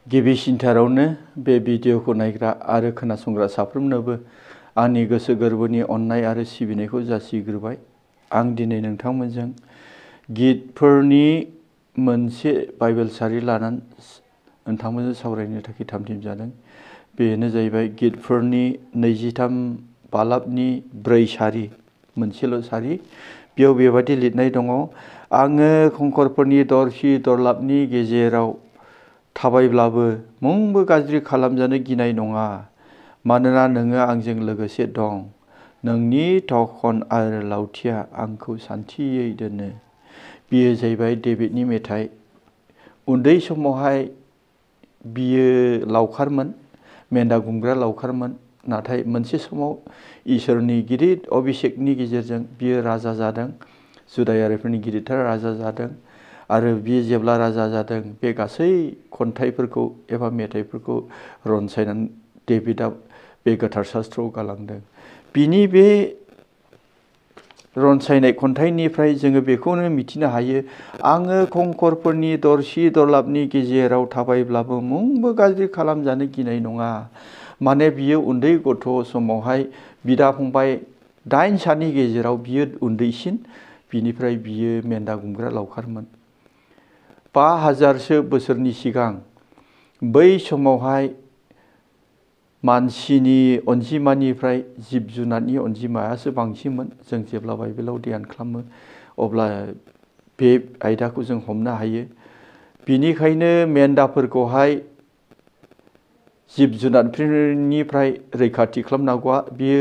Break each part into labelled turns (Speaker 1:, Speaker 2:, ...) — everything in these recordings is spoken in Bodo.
Speaker 1: गिबिसिनथारावनो बे भिडिअखौ नायग्रा आरो खोनासंग्रा साफ्रोमनोबो आंनि गोसो गोरबोनि अननाय आरो सिबिनायखौ जासिग्रोबाय। आं दिनै नोंथांमोनजों गितफोरनि मोनसे बाइबेल सारि लानानै नोंथांमोनजों सावरायनो थाखाय थामथिम जादों। बेनो जाहैबाय गितफोरनि 23 बालाबनि 4 सारि, मोनसेल' सारि। बेयाव बेबादि लिरनाय दङ, आङो खंखरफोरनि दरसि दरलाबनि गेजेराव थाबायब्लाबो मुंबो गाज्रि खालामजानो गिनाय नङा, मानोना नोङो आंजों लोगोसे दं। नोंनि थखन आरो लावथिया आंखौ सान्थियै दोनो। बियो जाहैबाय डेभिडनि मेथाइ। उन्दै समावहाय बियो लावखारमोन, मेन्दा गुमग्रा लावखारमोन। नाथाय मोनसे समाव इसोरनि गिदिर अभिषेकनि गेजेरजों बियो राजा जादों, जुदायारिफोरनि गिदिरथार राजा जादों। आरो बियो जेब्ला राजा जादों, बे गासै खन्थाइफोरखौ एबा मेथाइफोरखौ रनसायनानै डेभिडआ बे गोथार शास्त्रआव गालांदों। बिनि बे रनसायनाय खन्थाइनिफ्राय जोङो बेखौनो मिथिनो हायो, आङो खंखरफोरनि दरसि दरलाबनि गेजेराव थाबायब्लाबो मुंबो गाज्रि खालामजानो गिनाय नङा। माने बियो उन्दै गथ' समावहाय बिदा फंबाय 8 सानि गेजेराव बियो उन्दैसिन। बिनिफ्राय बियो मेन्दा गुमग्रा लावखारमोन। 5000 बोसोरनि सिगां बै समावहाय मानसिनि अनजिमानिफ्राय जिब जुनारनि अनजिमायासो बांसिनमोन। जों जेब्ला बाइबेलाव ध्यान खालामो अब्ला बे आयदाखौ जों हमनो हायो। बिनिखायनो मेन्दाफोरखौहाय जिब जुनारफोरनिफ्राय रैखाथि खालामनांगौआ बियो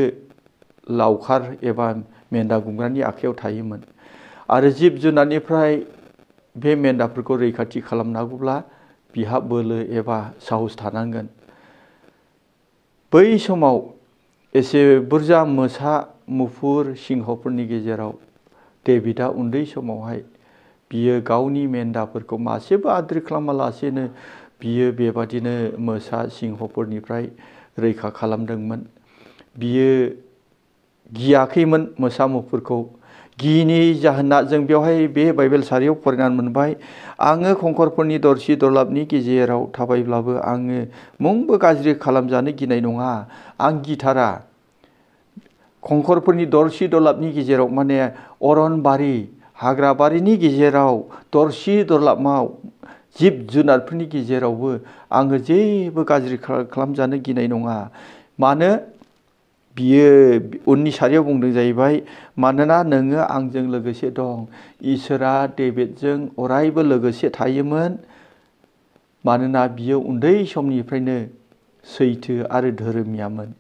Speaker 1: लावखार एबा मेन्दा गुमग्रानि आखायाव थायोमोन। आरो जिब जुनारनिफ्राय बे मेन्दाफोरखौ रैखाथि खालामनांगौब्ला बिहा बोलो एबा साहस थानांगोन। बै समाव एसे बुरजा मोसा मुफुर सिंहफोरनि गेजेराव डेभिडआ उन्दै समावहाय बियो गावनि मेन्दाफोरखौ मासेबो आद्रि खालामालासेनो बियो बेबादिनो मोसा सिंहफोरनिफ्राय रैखा खालामदोंमोन। बियो गियाखैमोन मोसा मुफुरखौ। गियिनि जाहोना जों बेवहाय बे बाइबेल सारियाव फरायनानै मोनबाय, आङो खंखरफोरनि दरसि दरलाबनि गेजेराव थाबायब्लाबो आङो मुंबो गाज्रि खालामजानो गिनाय नङा। आं गिथारा। खंखरफोरनि दरसि दरलाबनि गेजेराव माने अरनबारि हाग्राबारिनि गेजेराव दरसि दरलाबाव जिब जुनारफोरनि गेजेरावबो आङो जेबो गाज्रि खालामजानो गिनाय नङा। मानो? बियो उननि सारियाव बुंदों जाहैबाय, मानोना नोङो आंजों लोगोसे दं। इसोरा डेभिडजों अरायबो लोगोसे थायोमोन। मानोना बियो उन्दै समनिफ्रायनो सैथो आरो धोरोमियामोन।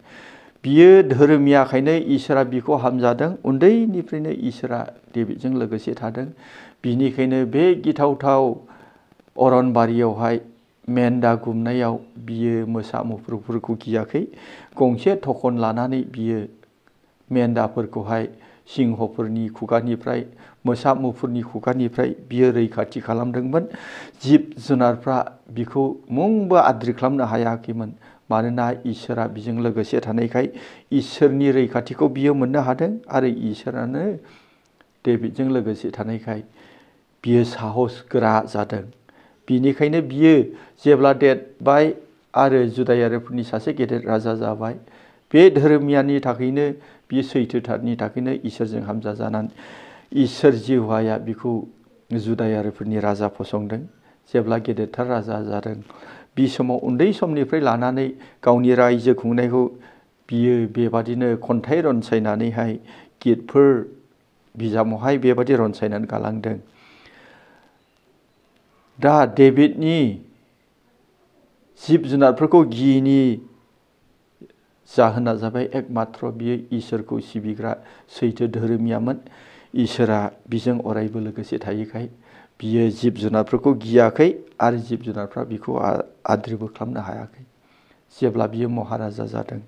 Speaker 1: बियो धोरोमियाखायनो इसोरा बिखौ हामजादों। उन्दैनिफ्रायनो इसोरा डेभिडजों लोगोसे थादों। बिनिखायनो बे गिथावथाव अरनबारियावहाय मेन्दा गुमनायाव बियो मोसा मुफुरफोरखौ गियाखै। गंसे थखन लानानै बियो मेन्दाफोरखौहाय सिंहफोरनि खुगानिफ्राय, मोसा मुफुरनि खुगानिफ्राय बियो रैखाथि खालामदोंमोन। जिब जुनारफ्रा बिखौ मुंबो आद्रि खालामनो हायाखैमोन। मानोना इसोरा बिजों लोगोसे थानायखाय इसोरनि रैखाथिखौ बियो मोननो हादों। आरो इसोरानो डेभिडजों लोगोसे थानायखाय बियो साहस गोरा जादों। बिनिखायनो बियो जेब्ला देरबाय आरो जुदायारिफोरनि सासे गेदेर राजा जाबाय, बे धोरोमियानि थाखायनो बियो सैथोथारनि थाखायनो इसोरजों हामजा जानानै इसोर जिउहाया बिखौ जुदायारिफोरनि राजा फसंदों। जेब्ला गेदेरथार राजा जादों, बे समाव उन्दै समनिफ्राय लानानै गावनि रायजो खुंनायखौ बियो बेबादिनो खन्थाइ रनसायनानैहाय गितफोर बिजाबावहाय बेबादि रनसायनानै गालांदों। दा डेभिडनि जिब जुनारफोरखौ गियिनि जाहोना जाबाय एकमात्र बियो इसोरखौ सिबिग्रा सैथो धोरोमियामोन। इसोरा बिजों अरायबो लोगोसे थायोखाय बियो जिब जुनारफोरखौ गियाखै आरो जिब जुनारफ्रा बिखौ आद्रिबो खालामनो हायाखै। जेब्ला बियो महाराजा जादों,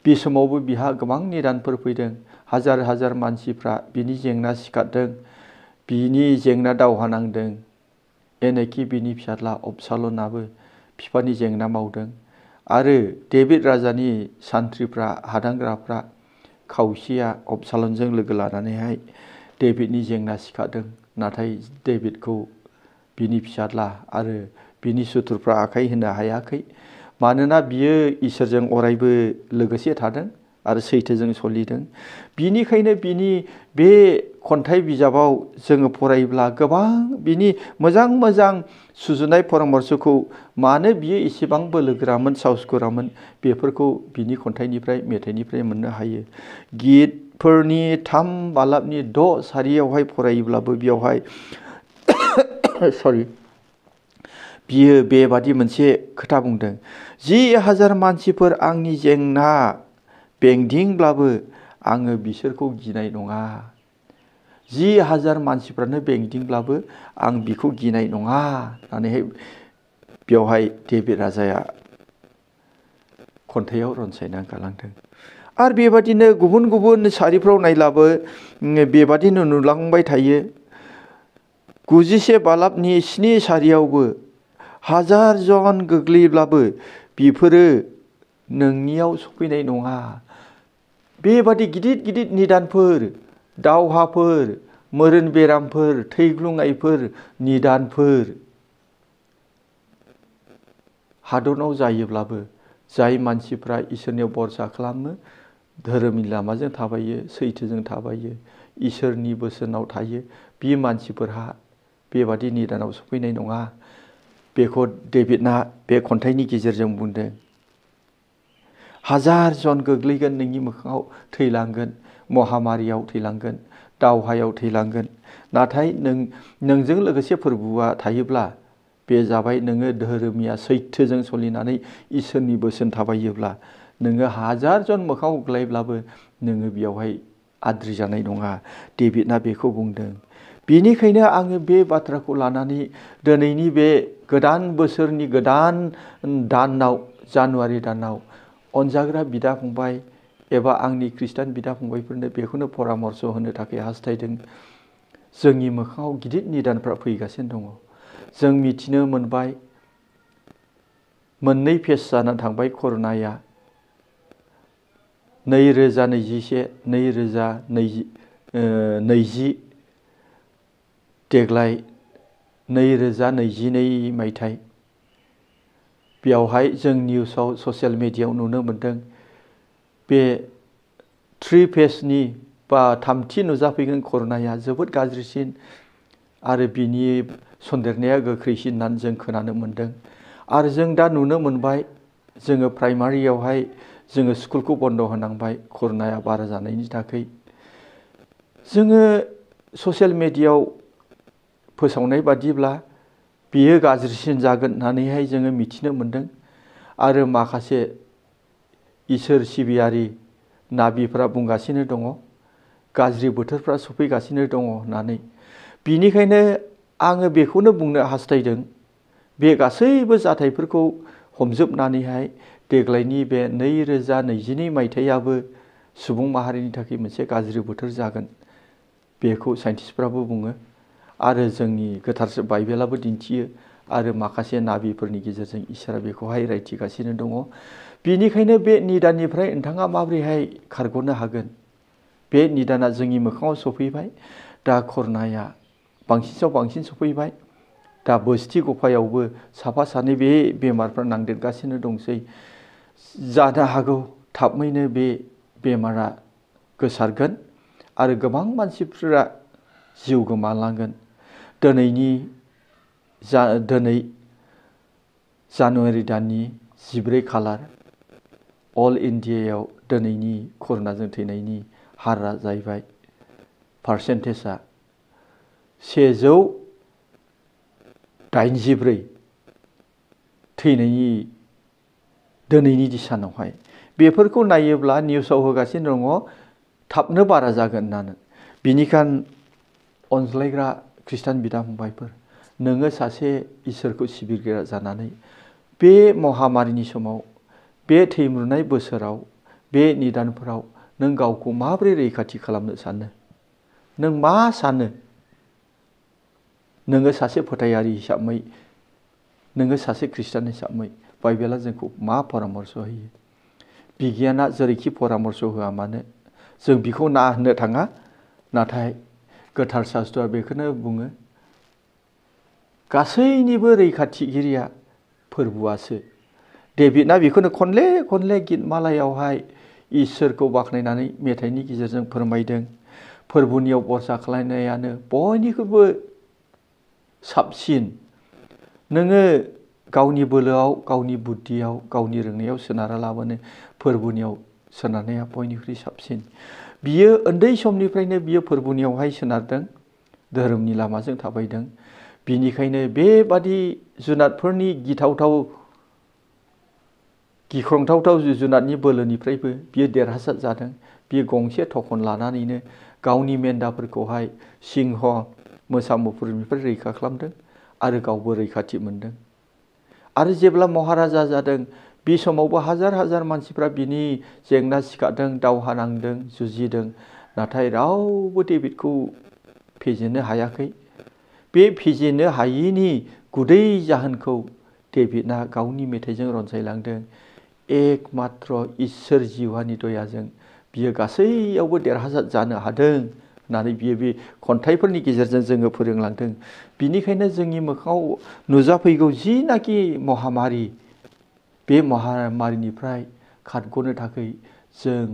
Speaker 1: बे समावबो बिहा गोबां निदानफोर फैदों। हाजार हाजार मानसिफ्रा बिनि जेंना सिखारदों, बिनि जेंना दावहा नांदों। एनेखि बिनि फिसाज्ला अबशालनाबो बिफानि जेंना मावदों। आरो डेभिड राजानि सान्थ्रिफ्रा हादांग्राफ्रा खावसेया अबशालमजों लोगो लानानैहाय डेभिडनि जेंना सिखारदों। नाथाय डेभिडखौ बिनि फिसाज्ला आरो बिनि सुथुरफ्रा आखाइ होनो हायाखै। मानोना बियो इसोरजों अरायबो लोगोसे थादों आरो सैथोजों सोलिदों। बिनिखायनो बिनि बे खन्थाइ बिजाबाव जोङो फरायोब्ला गोबां बिनि मोजां मोजां सुजुनाय परामर्शखौ मानो बियो एसेबां बोलोगोरामोन, साहसगोरामोन, बेफोरखौ बिनि खन्थाइनिफ्राय, मेथाइनिफ्राय मोननो हायो। गितफोरनि 3 बालाबनि 6 सारियावहाय फरायोब्लाबो बेयावहाय बियो बेबादि मोनसे खोथा बुंदों। 10,000 मानसिफोर आंनि जेंना बेंदिंब्लाबो आङो बिसोरखौ गिनाय नङा। 10,000 मानसिफ्रानो बेंदिंब्लाबो आं बिखौ गिनाय नङा होननानैहाय बेवहाय डेभिड राजाया खन्थाइयाव रनसायना गालांदों। आरो बेबादिनो गुबुन गुबुन सारिफ्राव नायलाबो बेबादिनो नुलांबाय थायो। 91 बालाबनि 7 सारियावबो 1000 जन गोग्लैब्लाबो बिफोरो नोंनियाव सफैनाय नङा। बेबादि गिदिर गिदिर निदानफोर, दावहाफोर, मोरोन बेरामफोर, थैग्लुंनायफोर, निदानफोर हादरनाव जायोब्लाबो जाय मानसिफ्रा इसोरनियाव भरसा खालामो, धोरोमनि लामाजों थाबायो, सैथोजों थाबायो, इसोरनि बोसोनाव थायो, बे मानसिफोरहा बेबादि निदानाव सफैनाय नङा। बेखौ डेभिडना बे खन्थाइनि गेजेरजों बुंदों। 1000 जन गोग्लैगोन नोंनि मोखाङाव, थैलांगोन, महामारियाव थैलांगोन, दावहायाव थैलांगोन। नाथाय नोंजों लोगोसे फोरबुआ थायोब्ला बे जाबाय नोङो धोरोमिया सैथोजों सोलिनानै इसोरनि बोसोन थाबायोब्ला नोङो 1000 जन मोखाङाव गोग्लैब्लाबो नोङो बेयावहाय आद्रि जानाय नङा। डेभिडना बेखौ बुंदों। बेनिखायनो आङो बे बाथ्राखौ लानानै दिनैनि बे गोदान बोसोरनि गोदान दानाव, जानुवारि दानाव अनजाग्रा बिदा फंबाय एबा आंनि खृष्टान बिदा फंबायफोरनो बेखौनो परामर्श होनो थाखाय हास्थायदों। जोंनि मोखाङाव गिदिर निदानफ्रा फैगासिनो दङ। जों मिथिनो मोनबाय 2 फेज जानानै थांबाय कर'नाया। 2021, 2020 देग्लाय 2022 मायथाइ। बेयावहाय जों निउसाव, ससियेल मिडियायाव नुनो मोनदों बे 3 फेजनि बा 3थि नुजाफैगोन कर'नाया जोबोद गाज्रिसिन आरो बिनि सन्देरनाया गोख्रैसिन होननानै जों खोनानो मोनदों। आरो जों दा नुनो मोनबाय जोङो प्राइमारियावहाय जोङो स्कुलखौ बन्द होनांबाय कर'नाया बारा जानायनि थाखाय। जोङो ससियेल मिडियायाव फोसावनाय बादिब्ला बियो गाज्रिसिन जागोन होननानैहाय जोङो मिथिनो मोनदों। आरो माखासे इसोर सिबियारि नाबिफ्रा बुंगासिनो दङ गाज्रि बोथोरफ्रा सफैगासिनो दङ होननानै। बिनिखायनो आङो बेखौनो बुंनो हास्थायदों, बे गासैबो जाथायफोरखौ हमजोबनानैहाय देग्लायनि बे 2022 मायथाइयाबो सुबुं माहारिनि थाखाय मोनसे गाज्रि बोथोर जागोन। बेखौ साइन्टिस्टफ्राबो बुङो आरो जोंनि गोथार बाइबेलाबो दिन्थियो आरो माखासे नाबिफोरनि गेजेरजों इसोरा बेखौहाय रायथिगासिनो दङ। बेनिखायनो बे निदाननिफ्राय नोंथाङा माबोरैहाय खारग'नो हागोन? बे निदाना जोंनि मोखाङाव सफैबाय। दा कर'नाया बांसिनाव बांसिन सफैबाय। दा बोसथि गफायावबो साफा सानै बे बेमारफ्रा नांदेरगासिनो दंसै। जानो हागौ थाबैनो बे बेमारा गोसारगोन आरो गोबां मानसिफोरा जिउ गोमालांगोन। दिनै जानुवारि दाननि 14 खालार अल इन्डियायाव दिनैनि कर'नाजों थैनायनि हारा जाहैबाय पारसेन्टेजआ 184 थैनायनि दिनैनि सानावहाय। बेफोरखौ नायोब्ला निउसाव होगासिनो दङ थाबनो बारा जागोन होननानै। बिनिखायनो अनज्लायग्रा खृष्टान बिदा फंबायफोर, नोङो सासे इसोरखौ सिबिग्रा जानानै बे महामारिनि समाव, बे थैब्रुनाय बोसोराव, बे निदानफोराव नों गावखौ माबोरै रैखाथि खालामनो सानो? नों मा सानो? नोङो सासे फोथायारि हिसाबै, नोङो सासे खृष्टान हिसाबै बाइबेला जोंखौ मा परामर्श होयो? बिगियाना जेरैखि परामर्श होआ मानो जों बिखौ ना होननो थाङा। नाथाय गोथार शास्त्रआ बेखौनो बुङो गासैनिबो रैखाथिगिरिया फोरबोआसो डेभिडना बेखौनो खनले खनले गितमालायावहाय इसोरखौ बाख्नायनानै मेथाइनि गेजेरजों फोरमायदों फोरबोनियाव बरसा खालामनायानो बयनिख्रुइबो साबसिन नोङो गावनि बोलोआव गावनि बुद्धियाव गावनि रोंनायाव सोनारा लाबानो फोरबोनियाव सोनारनाया बयनिख्रुइ साबसिन बियो उन्दै समनिफ्रायनो बियो फोरबोनियावहाय सोनारदों धोरोमनि लामाजों थाबायदों बिनिखायनो बेबादि जुनादफोरनि गिख्रंथावथाव जुनादनि बोलोनिफ्रायबो बियो देरहासार जादों बियो गंसे थखन लानानैनो गावनि मेन्दाफोरखौहाय सिंह मोसा मुफुरनिफ्राय रैखा खालामदों आरो गावबो रैखाथि मोनदों आरो जेब्ला महाराजा जादों बे समावबो हाजार हाजार मानसिफ्रा बिनि जेंना सिखादों दावहा नांदों जुजिदों नाथाय रावबो डेभिडखौ फेजेननो हायाखै बे फेजेननो हायैनि गुदै जाहोनखौ डेभिडना गावनि मेथाइजों रनसायलांदों एकमात्र इसोर जिउहानि दयाजों बियो गासैयावबो देरहासार जानो हादों होननानै बियो बे खन्थाइफोरनि गेजेरजों जोङो फोरोंलांदों बिनिखायनो जोंनि मोखाङाव नुजाफैगौ जिनाखि महामारि बे महामारिनिफ्राय खारग'नो थाखाय जों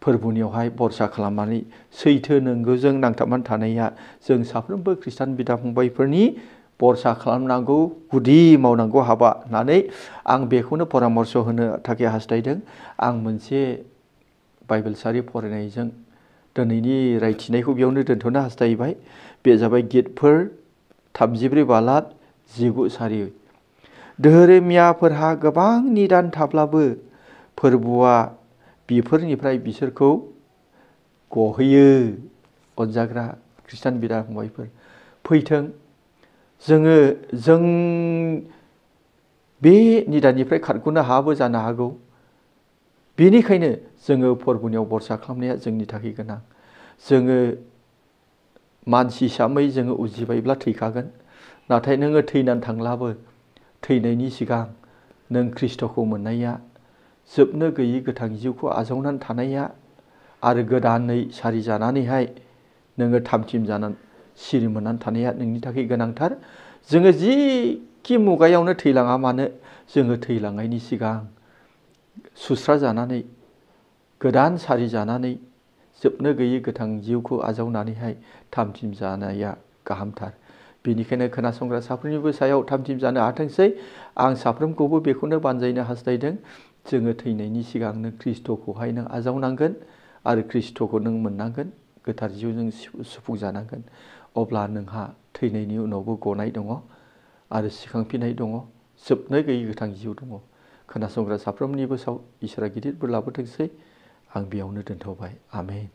Speaker 1: फोरबोनियावहाय बरसा खालामनानै सैथो नंगौजों नांथाबनानै थानाया जों साफ्रोमबो खृष्टान बिदा फंबायफोरनि बरसा खालामनांगौ गुदि मावनांगौ हाबा होननानै आं बेखौनो परामर्श होनो थाखाय हास्थायदों आं मोनसे बाइबेल सारि फरायनायजों दिनैनि रायथिनायखौ बेयावनो दोनथ'नो हास्थायबाय बे जाबाय गितफोर 34 बालाद 19 सारि धोरोमियाफोरहा गोबां निदान थाब्लाबो फोरबोआ बेफोरनिफ्राय बिसोरखौ गहोयो अनजाग्रा खृष्टान बिदा फंबायफोर फैथों जों बे निदाननिफ्राय खारग'नो हाबो जानो हागौ बेनिखायनो जोङो फोरबोनियाव बरसा खालामनाया जोंनि थाखाय गोनां जोङो मानसि हिसाबै जोङो उजिबायब्ला थैखागोन नाथाय नोङो थैनानै थांब्लाबो थैनायनि सिगां नों ख्रिस्ट'खौ मोननाया जोबनो गैयै गोथां जिउखौ आजावनानै थानाया आरो गोदानै सारि जानानैहाय नोङो थामथिम जानानै सिरि मोननानै थानाया नोंनि थाखाय गोनांथार जोङो जिखि मुगायावनो थैलाङा मानो जोङो थैलांनायनि सिगां सुस्रा जानानै गोदान सारि जानानै जोबनो गैयै गोथां जिउखौ आजावनानैहाय थामथिम जानाया गाहामथार बेनिखायनो खोनासंग्रा साफ्रोमनिबो सायाव थामथिम जानो हाथोंसै आं साफ्रोमखौबो बेखौनो बानजायनो हास्थायदों जोङो थैनायनि सिगां नों ख्रिस्ट'खौहाय नों आजावनांगोन आरो ख्रिस्ट'खौ नों मोननांगोन गोथार जिउजों सुफुंजानांगोन अब्ला नोंहा थैनायनि उनावबो गनाय दङ आरो सिखांफिननाय दङ जोबनो गैयै गोथां जिउ दङ खोनासंग्रा साफ्रोमनिबो सायाव इसोरा गिदिर बोर लाबोथोंसै आं बेयावनो दोनथ'बाय आमेन